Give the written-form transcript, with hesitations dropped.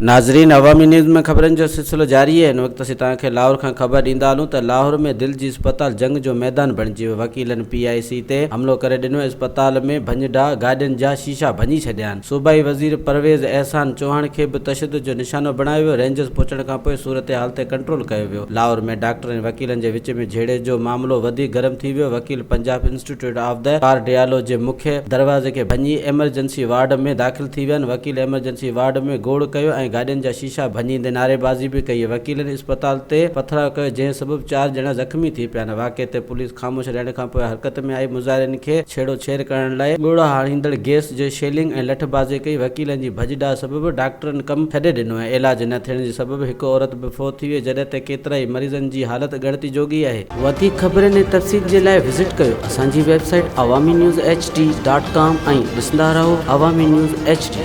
ناظرين عوامي نيوز ۾ خبرن جو سلسلو جاري آهي هن وقت اسين توهان کي لاهور کان خبر ڏيندا هلون ته لاهور ۾ دل جي اسپتال جنگ جو ميدان بڻجي ويو وڪيلن پي آء سي تي حملو ڪري ڏنو اسپتال ۾ ڀڃ ڊاهه گاڏين جا شيشا ڀڃي ڇڏيا آهن صوبائي وزير پرويز احسان چوهاڻ کي به تشدد جو نشانو بڻايو ويو رينجرز پهچڻ کانپوء صورتحال تي ڪنٽرول ڪيو ويو لاهور ۾ ڊاڪٽر ۽ وڪيلن جي وچ ۾ جهيڙي جو معاملو وڌيڪ گرم ٿي ويو وڪيل پنجاب انسٽيٽيوٽ آف the ڪارڊيالو جي مکيه دروازي کي ڀڃي ايمرجنسي وارڊ ۾ داخل ٿي ويا وڪيل ايمرجنسي وارڊ ۾ گوڙ ڪيو ۽ گاڏين جا شيشا ڀڃيندي نعريبازي به ڪئي وڪيلن اسپتال تي پٿراء ڪيو جنهن سبب چار ڄڻا زخمي ٿي پيا واقعي تي پوليس خاموش رهڻ کانپوء حرڪت ۾ آئي مظاهرين کي ڇيڙو ڇيڙ ڪرڻ لاء ڳوڙها هڻيندڙ گئس جي شيلنگ ۽ لٺبازي ڪئي وڪيلن جي ڀڄ ڊاهه سبب ڊاڪٽرن ڪم ڇڏي ڏنو ۽ علاج نه ٿيڻ جي سبب هڪ عورت به فوت ٿي وئي جڏهن ته ڪيترائي مريضن جي حالت ڳڻتي جوڳي آهي. وڌيڪ خبرن ۽ تفصيل جي لاء وزٽ ڪيو اسان جي website Awami news H D dot com ۽ ڏسندا رهو عوامي نيوز ايڇ ڊي.